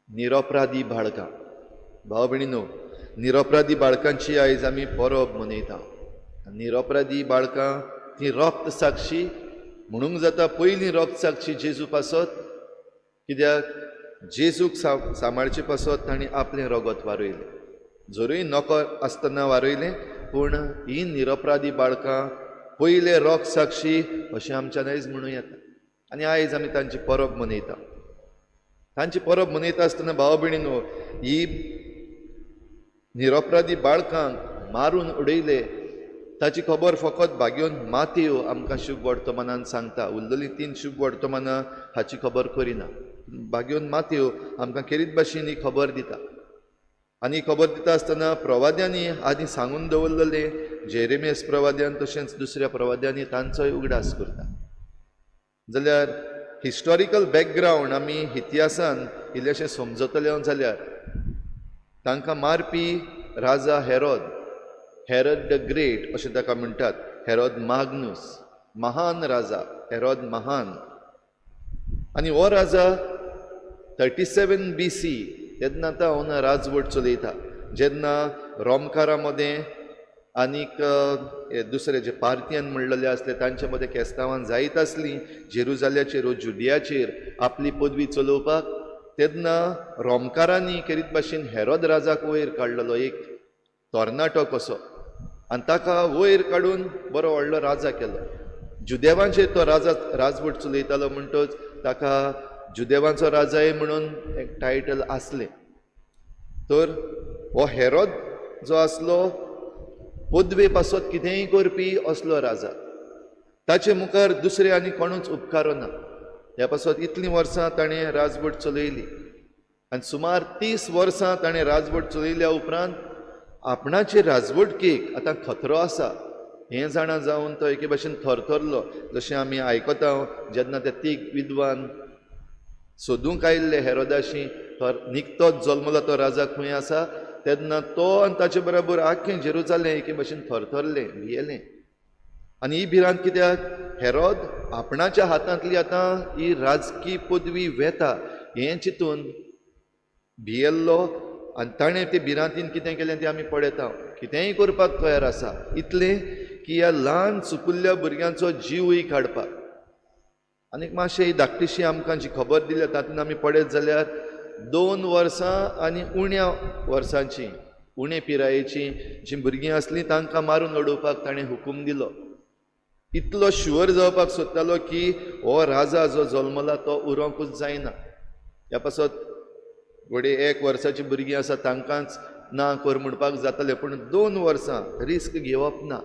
निरपराधी बाळकां. भाव भयणीनो, निरपराधी बाळकांची आयज आमी परब मनयता. निरपराधी बाळकां ती रक्त साक्षी म्हणूंक जाता. पयलीं रक्त साक्षी जेजू पासत, कित्याक जेजूक सांबाळचे पासत तांणी आपलें रगत वारयलें. जरूय नोकर आसतना वारयलें, पूण ही निरपराधी बाळकां पयले रक्त साक्षी अशें आमच्यान आयज म्हणूं येता. आनी आयज आमी तांची परब मनयता. तांची परब मनयता आसतना भाव भयणीनो, ही निरपराधी बाळकांक मारून उडयले ताची खबर फकत भाग्योन मातेव आमकां शुभ वर्तमानान सांगता. उरलेलीं 3 शुभ वर्तमानां हाची खबर करिना. भाग्योन मातेव आमकां खेरीत भाशेन ही खबर दिता. आनी खबर दिता आसतना प्रवाद्यांनी आदीं सांगून दवरलेले जेरेमियस प्रवाद्यान तशेंच दुसऱ्या प्रवाद्यांनी तांचोय उगडास करता. जाल्यार हिस्टॉरिकल बॅकग्रावंड आमी इतिहासान इल्लेशें समजतले जाल्यार तांकां मारपी राजा हेरोद, हेरोद the great अशें ताका म्हणटात, हेरोद माग्नुस, महान राजा हेरोद महान. आनी हो राजा 37 BC तेन्ना तावन राजवट चलयता, जेन्ना रोमकारा मदें आनीक दुसरे जे पार्थियन म्हणलेले आसले तांचे मदें केस्तांवान जायत आसलीं जेरुजाल्याचेर वो जुडियाचेर आपली पदवी चलोवपाक, तेन्ना रोमकारांनी खेरीत भाशेन हेरोद राजाक वयर काडलेलो एक तरणाटो कसो, आनी ताका वयर काडून बरो व्हडलो राजा केलो. जुदेवांचेर तो राजा राजवट चलयतालो म्हणटच ताका जुदेवांचो राजाय म्हणून एक टायटल आसलें. तर हो हेरोद जो आसलो पदवे पासत कितेंय करपी असलो राजा, ताचे मुखार दुसरे आनी कोणूच उपकारो ना. ह्या पासत इतलीं वर्सां ताणें राजवट चलयली आनी सुमार 30 वर्सां ताणें राजवट चलयल्या उपरांत आपणाचे राजवटकेक आतां खतरो आसा हें जाणा जावन तो एके भाशेन थरथरलो. जशें आमी आयकता जेन्ना ते 3 विद्वान सोदूंक आयिल्ले हेरोदाशी, तो निकतोच जल्मला तो राजा खंय आसा, तेन्ना तो आनी ताचे बरोबर आख्खें जेरुजालें एके भाशेन थरथरलें, भियेलें. आनी ही भिरांत कित्याक, हेरोद आपणाच्या हातांतली आतां ही राजकी पदवी वेता हें चिंतून भियेल्लो. आनी ताणें ते भिरांतीन कितें केलें तें आमी पळयता, कितेंय करपाक तयार आसा, इतलें की ह्या ल्हान सुपुल्ल्या भुरग्यांचो जिवूय काडपाक. आनीक मातशें ही धाकटीशी आमकां जी खबर दिल्या तातूंत आमी पळयत जाल्यार 2 वर्सां आनी उण्या वर्सांची, उणे पिरायेची जीं भुरगीं आसलीं तांकां मारून उडोवपाक ताणें हुकूम दिलो. इतलो शुअर जावपाक सोदतालो की हो राजा जो जल्मला तो उरोंकूच जायना. ह्या पासत घडये 1 वर्साची भुरगीं आसा तांकांच ना कर म्हणपाक जातलें, पूण 2 वर्सां रिस्क घेवप ना.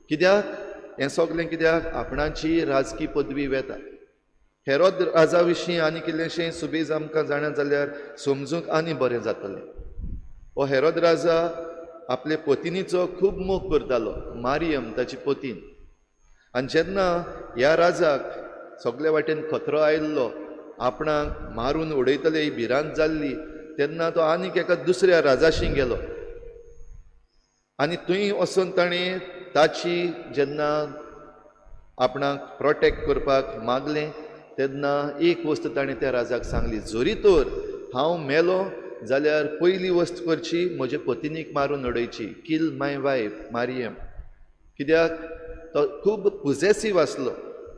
कित्याक हें सगलें, कित्याक आपणाची राजकी पदवी वेता. हेरोद राजा विशीं आनी कितलेंशें सुबेज आमकां जाणा जाल्यार समजूंक आनी बरें जातलें. हो हेरोद राजा आपले पतिनीचो खूब मोग करतालो, मारियम ताची पतीन. आनी जेन्ना ह्या राजाक सगळे वाटेन खतरो आयिल्लो, आपणाक मारून उडयतले ही भिरांत जाल्ली, तेन्ना तो आनीक एका दुसऱ्या राजाशी गेलो आनी थंय वचून ताणें ताची जेन्ना आपणाक प्रोटेक्ट करपाक मागलें तेन्ना एक वस्त ताणें त्या राजाक सांगली, जरी तर हांव मेलो जाल्यार पयली वस्त करची म्हजे पतिनीक मारून उडयची, किल my wife Mariam. कित्याक तो खूब पुजेसीव आसलो,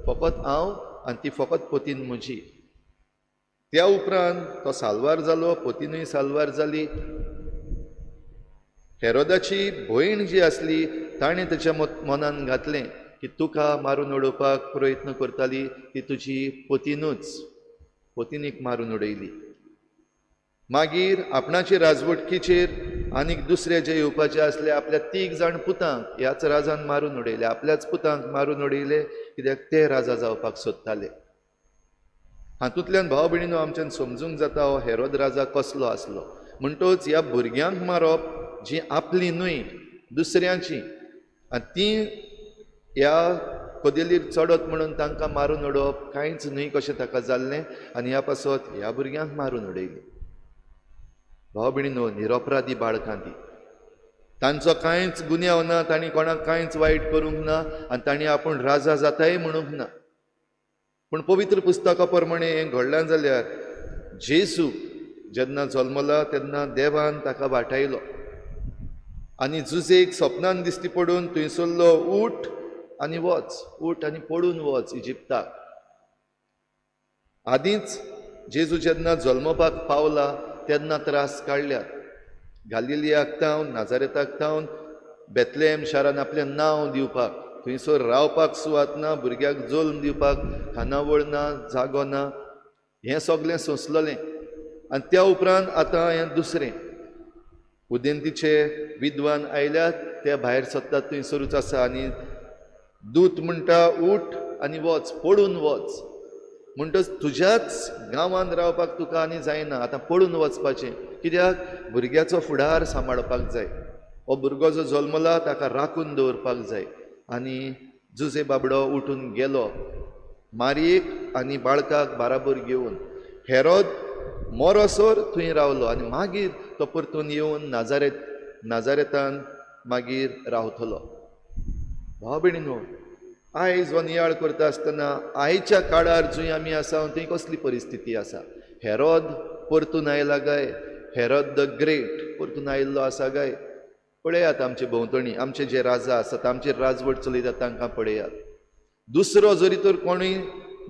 फकत हांव आनी ती फकत पतीन म्हजी. त्या उपरांत तो साल्वार जालो, पतिनूय साल्वार जाली. हेरोदाची भयण जी आसली ताणें ताच्या मनान घातलें की तुका मारून उडोवपाक प्रयत्न करताली ती तुजी पतिनूच, पतिनीक मारून उडयली. मागीर आपणाचे राजवटकीचेर आनीक दुसरे जे येवपाचे आसले आपल्या 3 जाण पुतांक ह्याच राजान मारून उडयले, आपल्याच पुतांक मारून उडयले, कित्याक ते राजा जावपाक सोदताले. हातूंतल्यान भाव भयणीनो आमच्यान समजूंक जाता हो हेरोद राजा कसलो आसलो. म्हणटच ह्या भुरग्यांक मारप जी आपली न्हय दुसऱ्यांची, आनी ती ह्या कदेलीर चडत म्हणून तांकां मारून उडोवप कांयच न्हय कशें ताका जाल्लें, आनी ह्या पासत ह्या भुरग्यांक मारून उडयली. भाव भयणीनो, निरपराधी बाळकां ती, तांचो कांयच गुन्यांव ना, तांणी कोणाक कांयच वायट करूंक ना आनी तांणी आपूण राजा जाताय म्हणूंक ना. पूण पवित्र पुस्तका प्रमाणे हें घडलां जाल्यार जेजू जेन्ना जल्मला तेन्ना देवान ताका वाटायलो आनी जुजेक सपनान दिश्टी पडून थंयसरलो उठ आनी वच, उठ आनी पडून वच इजिप्ताक. आदींच जेजू जेन्ना जल्मपाक पावला तेन्ना त्रास काडल्यात. गालिलियाक तावन, नाजारेताक तावन बेतलेम शारान आपलें नांव दिवपाक, थंयसर रावपाक सुवात ना, भुरग्याक जल्म दिवपाक खानावळ ना, जागो ना, हें सगळें सोंसलेलें. आनी त्या उपरांत आतां हें दुसरें उदेंतीचे विद्वान आयल्यात, ते भायर सरतात थंयसरूच आसा आनी दूत म्हणटा उठ आनी वच, पडून वच. म्हणटच तुज्याच गांवांत रावपाक तुका आनी जायना, आतां पडून वचपाचें. कित्याक? भुरग्याचो फुडार सांबाळपाक जाय. हो भुरगो जो जल्मला ताका राखून दवरपाक जाय. आनी जुजे बाबडो उठून गेलो मारयेक आनी बाळकाक बाराबर घेवन. हेरोद मोरोसर थंय रावलो आनी मागीर तो परतून येवन नाजारेतान मागीर रावतलो. भाव भयणीनो, आयज हो नियाळ करता आसतना आयच्या काळार जंय आमी आसा थंय कसली परिस्थिती आसा? हेरोद परतून आयला काय? हेरोद the great परतून आयिल्लो आसा काय? पळयात आमचे भोंवतणी आमचे जे राजा आसात, आमचे राजवट चलयतात तांकां पळयात. दुसरो जरी तर कोणूय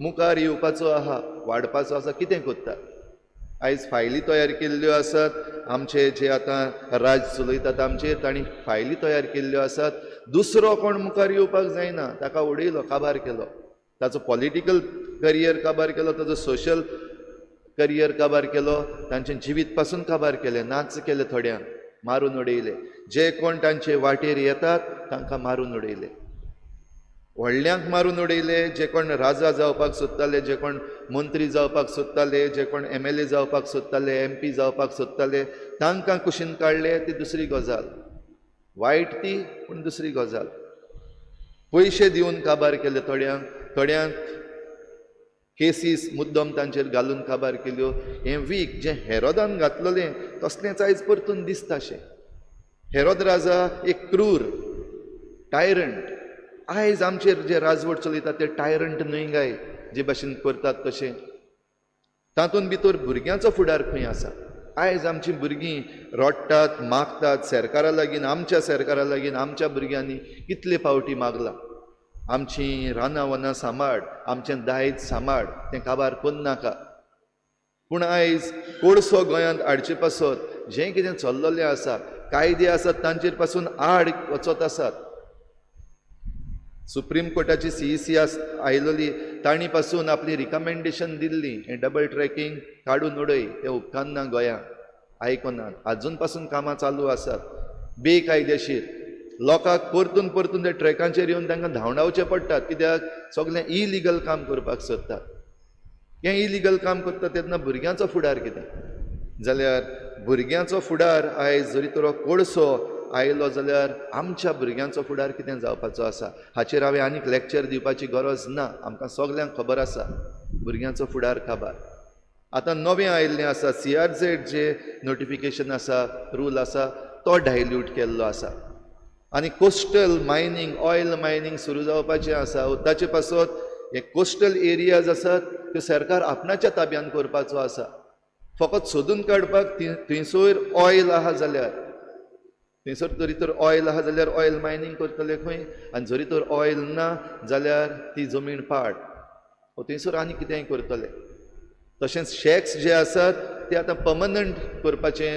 मुखार येवपाचो आहा, वाडपाचो आसा, कितें करतात? आयज फायली तयार केल्ल्यो आसात. आमचे जे आतां राज चलयतात आमचेर, तांणी फायली तयार केल्ल्यो आसात. दुसरो कोण मुखार येवपाक जायना, ताका उडयलो, काबार केलो, ताचो पॉलिटिकल करियर काबार केलो, ताचो सोशल करियर काबार केलो, तांचें जिवीत पासून काबार केलें, नाच केले, थोड्यांक मारून उडयले. जे कोण तांचे वाटेर येतात तांकां मारून उडयले, व्हडल्यांक मारून उडयले. जे कोण राजा जावपाक सोदताले, जे कोण मंत्री जावपाक सोदताले, जे कोण MLA जावपाक सोदताले, MP जावपाक सोदताले, तांकां कुशीन काडले. ती दुसरी गजाल, वायट ती, पूण दुसरी गजाल. पयशे दिवन काबार केले थोड्यांक, थोड्यांक केसीस मुद्दम तांचेर घालून काबार केल्यो. हें वीक जें हेरोदान घातलेलें तसलेंच आयज परतून दिसताशें. हेरोद राजा एक क्रूर टायरंट. आयज आमचेर जे राजवट चलयतात ते टायरंट न्हय गाय, जे भाशेन करतात तशें. तातूंत भितर भुरग्यांचो फुडार खंय आसा? आयज आमचीं भुरगीं रडटात, मागतात सरकारा लागीं, आमच्या सरकारा लागीं. आमच्या भुरग्यांनी कितले फावटी मागलां, आमचीं रानां वनां सांबाळ, आमचें दायज सांबाळ, तें काबार करूं नाका. पूण आयज कोळसो गोंयांत हाडचे पासत जें कितें चल्ललें आसा, कायदे आसात तांचेर पासून आड वचत आसात. सुप्रीम कोर्टाची CEC आयलोली, तांणी पासून आपली रिकमेंडेशन दिल्ली, हें डबल ट्रॅकिंग काडून उडय, तें उपकारना गोंयांत, आयकनात. आजून पासून कामां चालू आसात बेकायदेशीर. लोकांक परतून परतून त्या ट्रॅकांचेर येवन तांकां धांवडावचें पडटात, कित्याक सगळें इलिगल काम करपाक सोदतात. हें इलिगल काम करता तेन्ना भुरग्यांचो फुडार कितें? जाल्यार भुरग्यांचो फुडार आयज जरी तर कोळसो आयलो जाल्यार आमच्या भुरग्यांचो फुडार कितें जावपाचो आसा हाचेर हांवें आनीक लेक्चर दिवपाची गरज ना. आमकां सगल्यांक खबर आसा भुरग्यांचो फुडार काबार. आतां नवें आयिल्लें आसा CRZ जे नोटिफिकेशन आसा, रूल आसा, तो डायल्यूट केल्लो आसा आनी कोस्टल मायनींग, ऑयल मायनींग सुरू जावपाचें आसा. ताचे पासत हे कोस्टल एरियाज आसात त्यो सरकार आपणाच्या ताब्यान करपाचो आसा. फकत सोदून काडपाक थंयसर ऑयल आहा जाल्यार, थंयसर जरी तर ऑयल आहा जाल्यार ऑयल मायनींग करतले खंय, आनी जरी तर ऑयल ना जाल्यार ती जमीन पाड, थंयसर आनी कितेंय करतले. तशेंच शॅक्स जे आसात ते आतां पर्मनंट करपाचें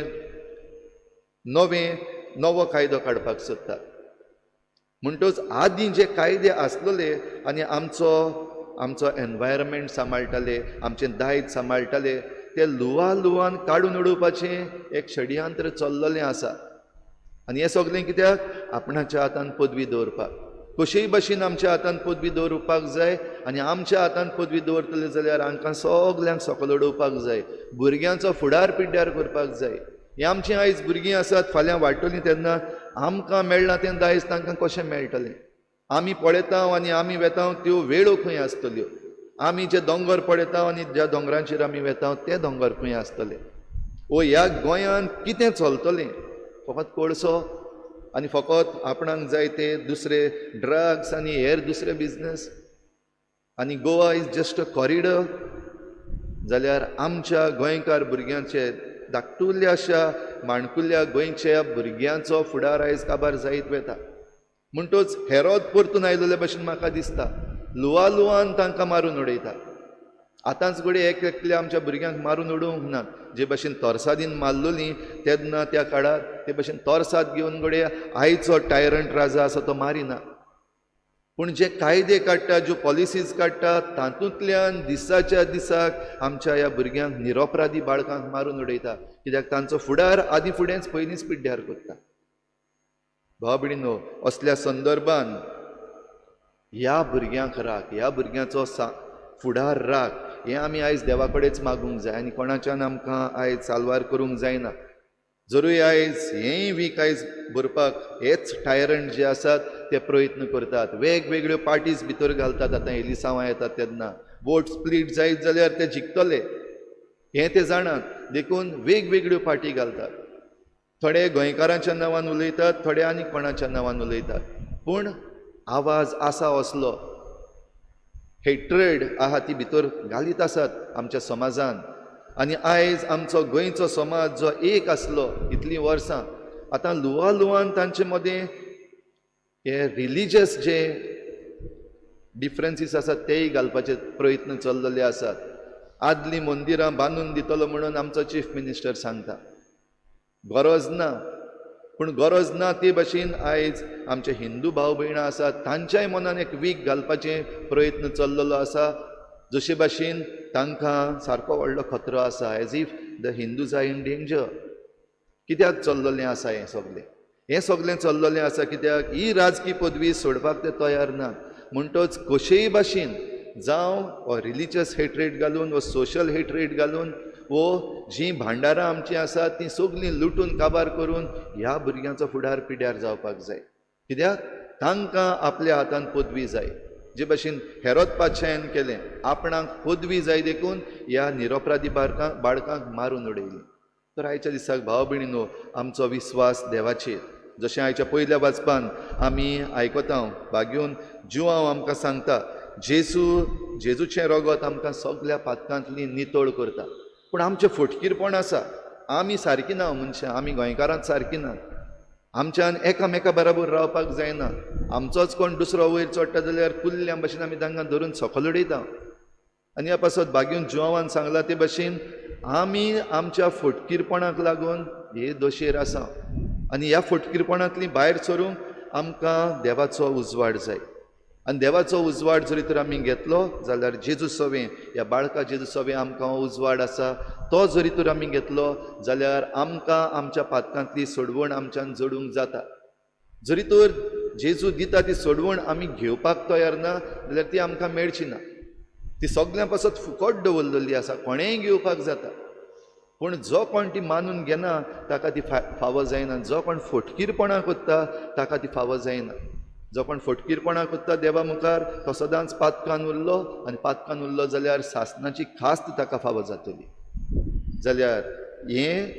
नवो कायदो काडपाक सोदतात. म्हणटच आदीं जे कायदे आसलेले आनी आमचो एनवायरमेंट सांबाळटाले, आमचें दायज सांबाळटाले, ते लुवा लुवान काडून उडोवपाचें एक षडयंत्र चल्ललें आसा. आनी हें सगळें कित्याक? आपणाच्या हातान पदवी दवरपाक. कशेय भाशेन आमच्या हातान पदवी दवरपाक जाय आनी आमच्या हातान पदवी दवरतले जाल्यार हांकां सगल्यांक सकयल उडोवपाक जाय, भुरग्यांचो फुडार पिड्ड्यार करपाक जाय. ही आमचीं आयज भुरगीं आसात, फाल्यां वाडटलीं तेन्ना आमकां मेळ्ळां तें दायज तांकां कशें मेळटलें? आमी पळयता आनी आमी वेता त्यो वेळो खंय आसतल्यो? आमी जे दोंगर पळयता आनी ज्या दोंगरांचेर आमी वेता ते दोंगर खंय आसतले? ओ ह्या गोंयांत कितें चलतलें? फकत कोळसो आनी फकत आपणाक जाय ते दुसरे ड्रग्स आनी हेर दुसरे बिजनस, आनी Goa is just a corridor. जाल्यार आमच्या गोंयकार भुरग्यांचे धाकटुल्या अशा माणकुल्या गोंयच्या भुरग्यांचो फुडार आयज काबार जायत वता. म्हणटच हेरोद परतून आयलेले भशेन म्हाका दिसता. लुवा लुवान तांकां मारून उडयता. आतांच घडये एक एकल्या आमच्या भुरग्यांक मारून उडोवंक ना, जे भशेन तोरसादीन मारलोली तेन्ना त्या काळार ते भशेन तोरसाद घेवन घडये आयचो टायरंट राजा आसा तो मारिना. पूण जे कायदे काडटा, ज्यो पॉलिसीज काडटा, तातूंतल्यान दिसाच्या दिसाक आमच्या ह्या भुरग्यांक, निरपराधी बाळकांक मारून उडयता. कित्याक तांचो फुडार आदी फुडेंच पयलींच पिड्ड्यार करता. भाव भयणीनो, असल्या संदर्भान ह्या भुरग्यांक राख, ह्या भुरग्यांचो फुडार राख, हें आमी आयज देवा कडेच मागूंक जाय आनी कोणाच्यान आमकां आयज साल्वार करूंक जायना. जरूय आयज हेंय वीक आयज भरपाक हेच टायरंट जे आसात ते प्रयत्न करतात, वेगवेगळ्यो पार्टीज भितर घालतात. आतां एलिसांवां येतात तेन्ना वोट स्प्लीट जायत जाल्यार ते जिखतले हें ते जाणात, देखून वेगवेगळ्यो पार्टी घालतात. थोडे गोंयकारांच्या नांवान उलयतात, थोडे आनी कोणाच्या नांवान उलयतात, पूण आवाज आसा असलो हेट्रेड आहा ती भितर घालीत आसात आमच्या समाजान. आनी आयज आमचो गोंयचो समाज जो एक आसलो इतलीं वर्सां, आतां लुवा लुवान तांचे मदें हे रिलिजियस जे डिफरन्सीस आसात तेय घालपाचे प्रयत्न चल्लेले आसात. आदलीं मंदिरां बांदून दितलो म्हणून आमचो चीफ मिनिस्टर सांगता, गरज ना. पूण गरज ना ते भशेन आयज आमचे हिंदू भाव भयणां आसात तांच्याय मनान एक वीक घालपाचे प्रयत्न चल्लेलो आसा, जशे भाशेन तांकां सारको व्हडलो खतरो आसा, as if the Hindus are in danger. कित्याक चल्लेलें आसा हें सगलें? हें सगलें चल्लेलें आसा कित्याक ही राजकी पदवी सोडपाक ते तयार नात. म्हणटच कशेय भाशेन जावं हो रिलिजियस हेट्रेड घालून वो सोशल हेट्रेड घालून वो जीं भांडारां आमचीं आसात तीं सगलीं लुटून काबार करून ह्या भुरग्यांचो फुडार पिड्यार जावपाक जाय. कित्याक तांकां आपल्या हातान पदवी जाय. जे भशेन हेरोद पातशायन केलें, आपणाक पदवी जाय देखून ह्या निरपराधी बाळकांक मारून उडयलीं. तर आयच्या दिसाक भाव भयणीनो, आमचो विस्वास देवाचेर, जशें आयच्या पयल्या वाचपान आमी आयकता, भाग्यून जुआंव आमकां सांगता, जेजूचें रगत आमकां सगल्या पातकांतली नितळ करता. पूण आमचें फटकीरपण आसा, आमी सारकी ना मनशां, आमी गोंयकारांत सारकी ना, आमच्यान एकामेका बराबर रावपाक जायना. आमचोच कोण दुसरो वयर चडटा जाल्यार कुल्ल्या भशेन आमी तांकां धरून सकयल उडयता. आनी ह्या पासत भाग्यून जुआंवान सांगलां ते भशेन आमी आमच्या फटकीरपणाक लागून हे दशेर आसा आनी ह्या फटकीरपणांतली भायर सरूंक आमकां देवाचो उजवाड जाय. आनी देवाचो उजवाड जरी तर आमी घेतलो जाल्यार जेजू सवें, ह्या बाळका जेजू सवें आमकां उजवाड आसा, तो जरी तर आमी घेतलो जाल्यार आमकां आमच्या पातकांतली सोडवण आमच्यान जोडूंक जाता. जरी तर जेजू दिता ती सोडवण आमी घेवपाक तयार ना जाल्यार ती आमकां मेळची ना. ती सगल्यां पासत फुकट दवरलेली आसा, कोणेंय घेवपाक जाता, पूण जो कोण ती मानून घेना ताका ती फावो जायना. जो कोण फटकीरपणां करता ताका ती फावो जायना. जो कोण फटकीरपणां करता देवा मुखार तो सदांच पातकान उरलो, आनी पातकान उरलो जाल्यार सासणाची खास्त ताका फावो जातली. जाल्यार हें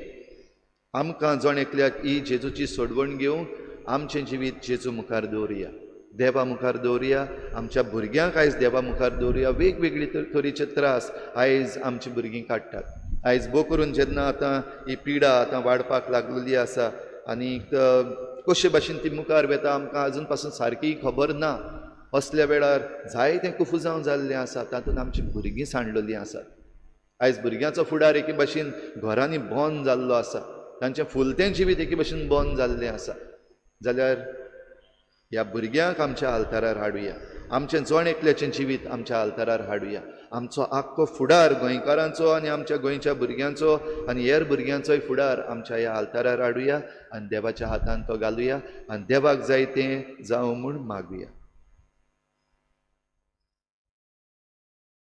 आमकां जण एकल्याक ही जेजूची सोडवण घेवंक आमचें जिवीत जेजू मुखार दवरुया, देवा मुखार दवरुया, आमच्या भुरग्यांक आयज देवा मुखार दवरुया. वेगवेगळे तरेचे त्रास आयज आमची भुरगीं काडटात. आयज भोव करून जेन्ना आतां ही पिडा आतां वाडपाक लागलेली आसा आनी कशे भाशेन ती मुखार वता आमकां आजून पासून सारकी खबर ना. असल्या वेळार जायतें कुफुजांव जाल्लें आसा, तातूंत आमची भुरगीं सांडलेलीं आसात. आयज भुरग्यांचो फुडार एके भाशेन घरांनी बंद जाल्लो आसा, तांचें फुलतें जिवीत एके भाशेन बंद जाल्लें आसा. जाल्यार ह्या भुरग्यांक आमच्या आल्तारार हाडुया, आमचें जण एकल्याचें जिवीत आमच्या आल्तारार हाडुया. आमचो आख्खो फुडार गोंयकारांचो आनी आमच्या गोंयच्या भुरग्यांचो आनी हेर भुरग्यांचोय फुडार आमच्या ह्या आल्तारार हाडुया आनी देवाच्या हातान तो घालुया आनी देवाक जाय तें जावं म्हूण मागुया.